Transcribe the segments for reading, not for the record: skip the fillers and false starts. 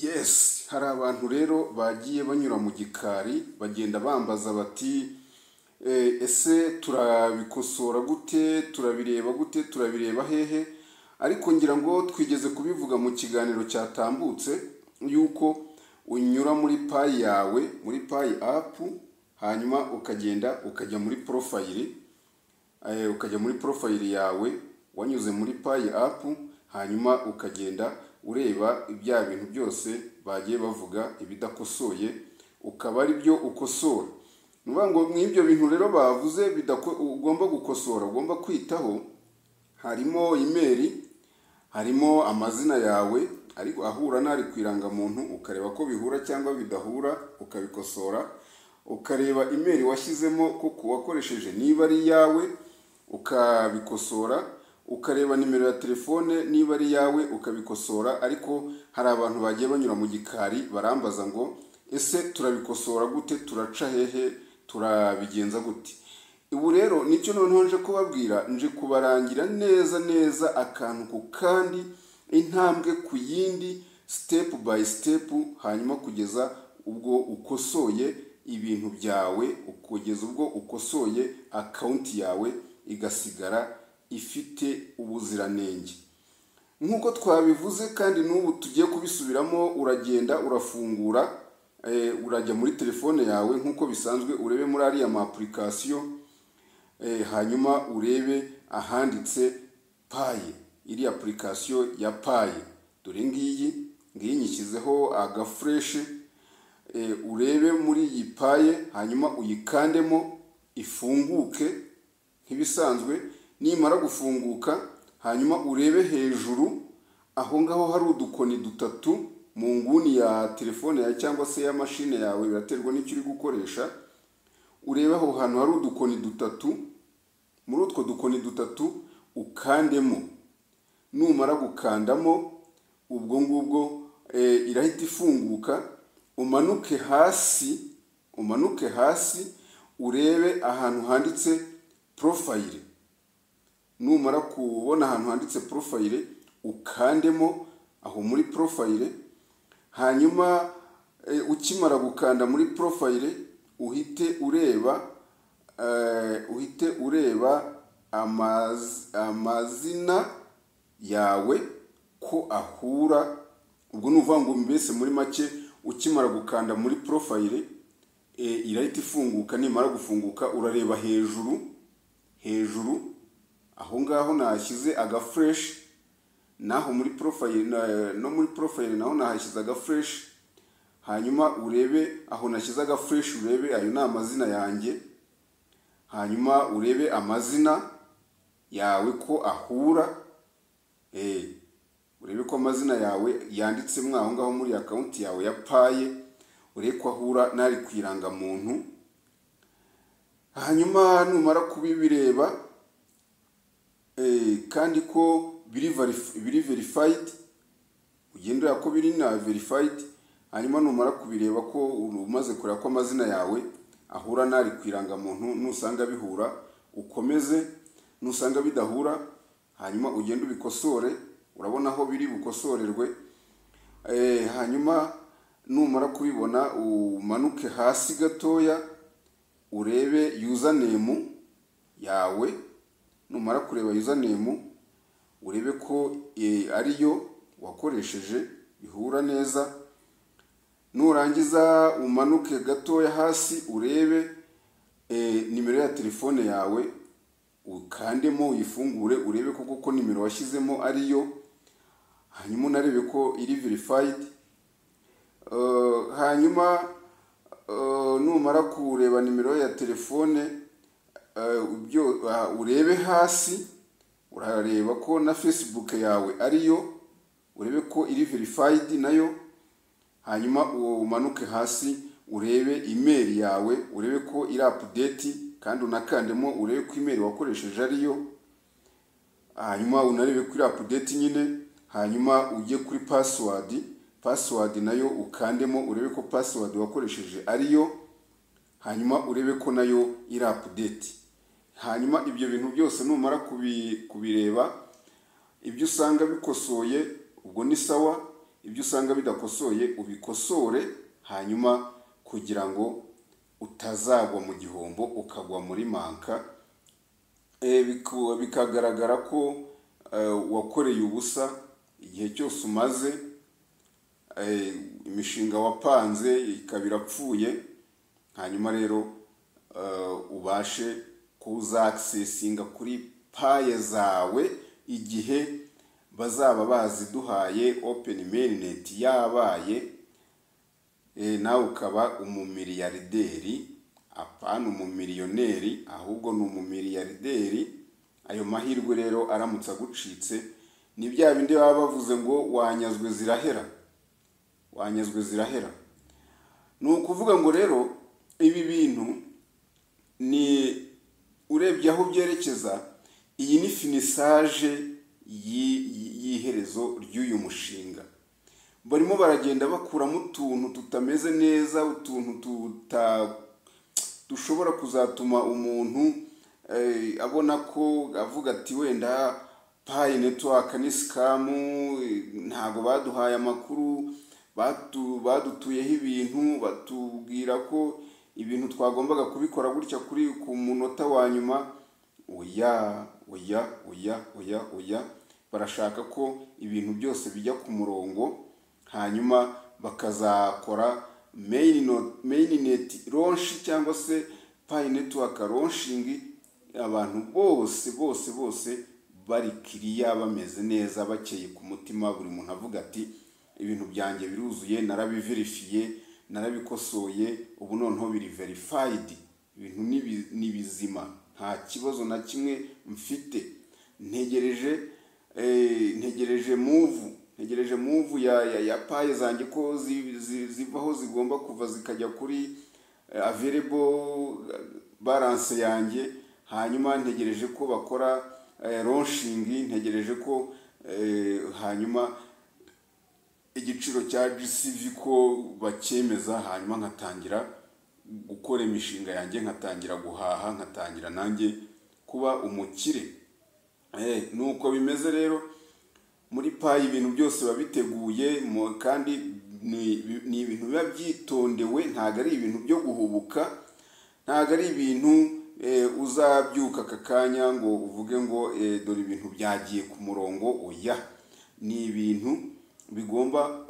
Yes, hari abantu rero bagiye banyura mu gikari, bagenda bambaza bati: "Ese turabikosora gute? Turabireba gute? Turabireba hehe?" Ariko ngira ngo twigeze kubivuga mu kiganiro cyatambutse yuko unyura muri Pi yawe, muri Pi app, hanyuma ukagenda ukajya muri profile, ukajya muri profile yawe wanyuze muri Pi app, hanyuma ukagenda ureba bya bintu byose bagiye bavuga ibidakosoye, ukaba ari byo ukosora. Ni ukuvuga ngo mu ibyo bintu rero bavuze ugomba gukosora, ugomba kwitaho, harimo email, harimo amazina yawe ariko ahura n'ari ku irangamuntu, ukareba ko bihura cyangwa bidahura, ukabikosora. Ukareba email washyizemo koko wakoresheje niba ari iyawe, ukabikosora. Ukareba nimero ya telefone niba ari iyawe, ukabikosora. Ariko hari abantu bagiye banyura mu gikari barambaza ngo: "Ese turabikosora gute? Turaca hehe? Turabigenza gute?" Ubu rero nicyo noneho nje kubabwira, nje kubarangira neza neza, akantu ku kandi, intambwe ku yindi, step by step, hanyuma kugeza ubwo ukosoye ibintu byawe, kugeza ubwo ukosoye account yawe igasigara ifite ubuziranenge. Nk'uko twabivuze kandi n'ubu tugiye kubisubiramo, uragenda urafungura, urajya muri telefone yawe nk'uko bisanzwe, urebe muri ariya ma application, hanyuma urebe ahanditse Pi, iriya application ya Pi. Dore ngiyi, ngiyi nyishyizeho agaflèche. Urebe muri iyi Pi, hanyuma uyikandemo ifunguke nk'ibisanzwe. Nimara gufunguka, hanyuma urebe hejuru aho ngaho hari udukoni dutatu mu nguni ya telefone yawe cyangwa se ya mashine yawe, biraterwa n'icyo uri gukoresha. Urebe aho hantu hari udukoni dutatu, muri utwo dukoni dutatu ukandemo. Numara gukandamo, ubwo ngubwo irahita ifunguka. Umanuke hasi, umanuke hasi urebe ahantu handitse profile. Numara kubona ahantu handitse profile, ukandemo aho muri profile. Hanyuma ukimara gukanda muri profile, uhite ureba amazina yawe ko ahura. Ubwo ni ukuvuga ngo mbese muri make, ukimara gukanda muri profile, irahita ifunguka. Nimara gufunguka, urareba hejuru, hejuru aho ngaho nahashyize agaflèche, naho muri profile, no muri profile naho nahashyize agaflèche. Hanyuma urebe aho nashyize agaflèche, urebe ayo ni amazina yanjye. Hanyuma urebe amazina yawe ko ahura, urebe ko amazina yawe yanditsemo aho ngaho muri account yawe ya Pi, urebe ko ahura n'ari ku irangamuntu. Hanyuma numara kubibireba kandi ko biri verified, ugenda ureba ko biri na verified. Hanyuma numara kubireba, ko umaze kureba ko amazina yawe ahura n'ari ku irangamuntu, nusanga bihura ukomeze, nusanga bidahura hanyuma ugende ubikosore. Urabona aho biri bukosorerwe. Hanyuma numara kubibona, umanuke hasi gatoya urebe username yawe. Numara kureba username, urebe ko ariyo wakoresheje, bihura neza. Nurangiza umanuke gatoya hasi urebe nimero ya telefone yawe, ukandemo uyifungure, urebe ko koko nimero washyizemo ariyo, hanyuma unarebe ko iri verified. Hanyuma numara kureba nimero ya telefone, urebe hasi, urareba ko na Facebook yawe ariyo, urebe ko iri verified nayo. Hanyuma umanuke hasi urebe email yawe, urebe ko iri update, kandi unakandemo urebe ko email wakoresheje ariyo, hanyuma unarebe ko iri update nyine. Hanyuma ujye kuri password, password nayo ukandemo urebe ko password wakoresheje ariyo, hanyuma urebe ko nayo iri update. Hanyuma ibyo bintu byose numara kubireba, ibyo usanga bikosoye ubwo ni sawa. Ibyo usanga bidakosoye ubikosore, hanyuma kugira ngo utazagwa mu gihombo, ukagwa muri manka, bikagaragara ko wakoreye ubusa igihe cyose umaze, imishinga wapanze ikaba irapfuye. Hanyuma rero ubashe kuzakisesinga kuri Pi zawe igihe bazaba baziduhaye, open mainnet yabaye, nawe ukaba umumiliyarideri, apana umumiliyoneri, ahubwo ni umumiliyarideri. Ayo mahirwe rero aramutse agucitse, ni bya bindi baba bavuze ngo wanyazwe zirahera, wanyazwe zirahera. Ni ukuvuga ngo rero ibi bintu ni urebye aho byerekeza, iyi ni finissage y'iherezo ry'uyu mushinga. Barimo baragenda bakuramo utuntu tutameze neza, utuntu dushobora kuzatuma umuntu abona ko avuga ati wenda Pi Network ni scam, ntabwo baduhaye amakuru, badutuyeho ibintu, batubwira ko ibintu twagombaga kubikora gutya kuri ku munota wa nyuma. Oya, oya, oya, oya, oya! Barashaka ko ibintu byose bijya ku murongo, hanyuma bakazakora mainnet launch cyangwa se Pi Network launching, abantu bose bose bose bari kiriya, bameze neza, bakeye ku mutima, buri muntu avuga ati ibintu byanjye biruzuye, narabiverifiye, narabikosoye, ubu noneho biri verified, ibintu ni bizima, nta kibazo na kimwe mfite. Ntegereje move, ntegereje move ya Pi zanjye ko ziva aho zigomba kuva zikajya kuri available balance yanjye. Hanyuma ntegereje ko bakora launching, ntegereje ko hanyuma igiciro cya GCV ko bacyemeza, hanyuma nkatangira gukora imishinga yanjye, nkatangira guhaha, nkatangira nanjye kuba umukire. Nuko bimeze rero muri Pi, ibintu byose biba biteguye kandi ni ibintu biba byitondewe. Ntabwo ari ibintu byo guhubuka, ntabwo ari ibintu uzabyuka aka kanya ngo uvuge ngo dore ibintu byagiye ku murongo. Oya, ni ibintu bigomba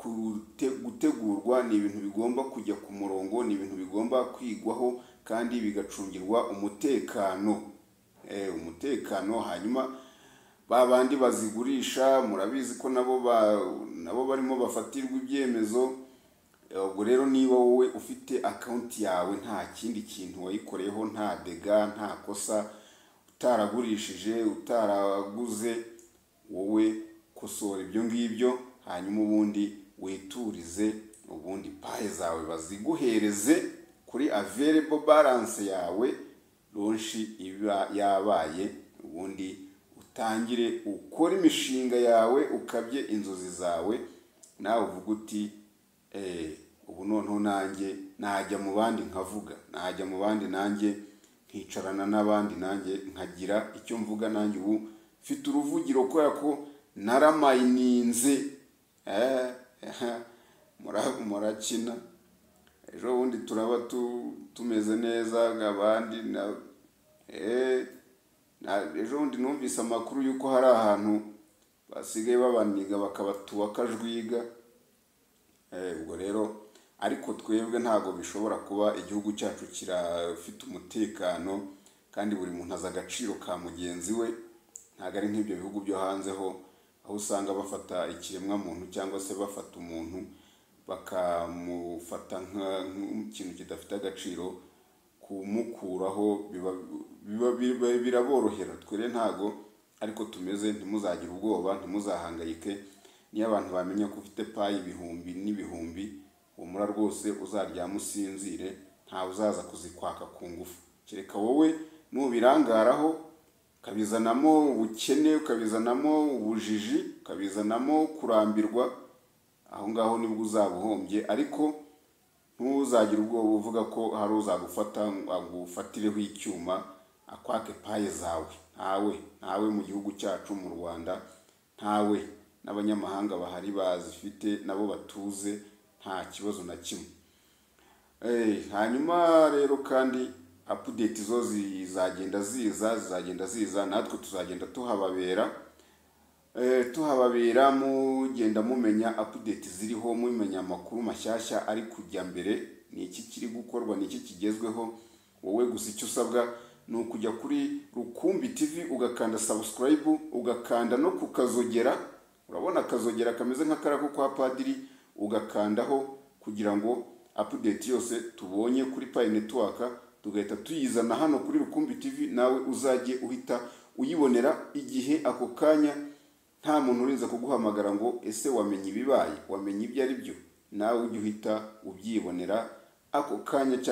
gutegurwa, ni ibintu bigomba kujya ku murongo, ni ibintu bigomba kwigwaho kandi bigacungirwa umutekano. Hanyuma ba bandi bazigurisha, murabizi ko nabo barimo bafatirwa ibyemezo. Ubwo rero niba wowe ufite account yawe, nta kindi kintu wayikoreyeho, nta dega, nta kosa, utaragurishije, utaraguze, wowe kosora ibyo ngibyo, hanyuma ubundi witurize, ubundi Pi zawe baziguhereze kuri available balance yawe, launch iba yabaye, ubundi utangire ukore imishinga yawe, ukabye inzozi zawe, nawe uvuga uti ubu noneho nanjye najya mu bandi nkavuga, najya mu bandi nanjye nkicarana n'abandi, nanjye nkagira icyo mvuga, nanjye ubu mfite uruvugiro kubera ko naramayininze. Murakina, ejo bundi turaba tumeze neza abandi. Ejo bundi numvise amakuru y'uko hari ahantu basigaye babaniga bakabatuba akajwiga. Ubwo rero ariko twebwe ntabwo bishobora kuba, igihugu cyacu kirafite umutekano kandi buri muntu azi agaciro ka mugenzi we. Ntabwo ari nk'ibyo bihugu byo hanze ho, aho usanga bafata ikiremwamuntu cyangwa se bafata umuntu bakamufata nk'ikintu kidafite agaciro, kumukuraho biraborohera. Twe rero ntabwo ariko tumeze. Ntimuzagire ubwoba, ntimuzahangayike. Niyo abantu bamenya ko ufite Pi ibihumbi n'ibihumbi, humura rwose, uzaryama usinzire, ntawe uzaza kuzikwaka ku ngufu, kereka wowe nubirangaraho, ukabizanamo ubukene, ukabizanamo ubujiji, ukabizanamo kurambirwa. Aho ngaho nibwo uzaba uhombye. Ariko ntuzagire ubwoba uvuga ko hari uzagufata ngo agufatireho icyuma akwake Pi zawe. Ntawe, ntawe mu gihugu cyacu mu Rwanda, ntawe. N'abanyamahanga bahari bazifite nabo batuze, nta kibazo na kimwe. Hanyuma rero kandi update zo zizagenda ziza, natwe tuzagenda tuhababera, mugenda mumenya update ziriho, mumenya amakuru mashyashya ari kujya mbere, ni iki kiri gukorwa, ni iki kigezweho. Wowe gusa icyo usabwa ni ukujya kuri Rukumbi TV, ugakanda subscribe, ugakanda no kukazogera. Urabona akazogera kameze nk'akarako kwa padiri, ugakandaho kugira ngo update yose tubonye kuri Pi Network tugahita tuyizana hano kuri Rukumbi TV, nawe uzajye uhita uyibonera igihe ako kanya, nta muntu urinze kuguhamagara ngo: "Ese wamenye ibibaye? Wamenye ibyo ari byo?" Nawe ujye uhita ubyibonera ako kanya cyangwa